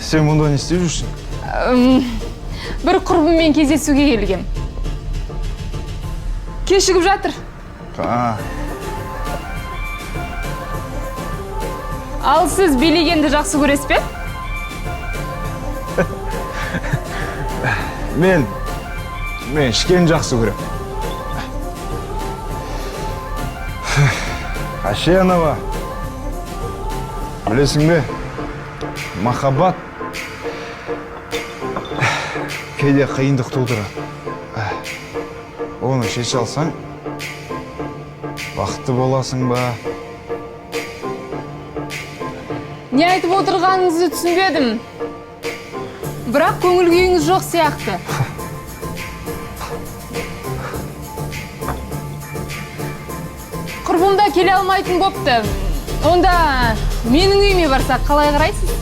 Сен мұнда не істеп жүрсің? Бір құрбыммен кездесуге келгем. Кешігіп жатыр. А, Ал сіз билегенді жақсы көресіз бе? мен ішкенді жақсы көремін. Әшенова, білесің бе, махаббат кейде қиындық тудырады. Оны шеше алсаң, бақытты боласың ба? Не айтып отырғаныңызды түсінбедім. Бірақ көңіл күйіңіз жоқ сияқты. Құрбым да келе алмайтын бопты. Онда менің үйіме барсақ қалай қарайсыз?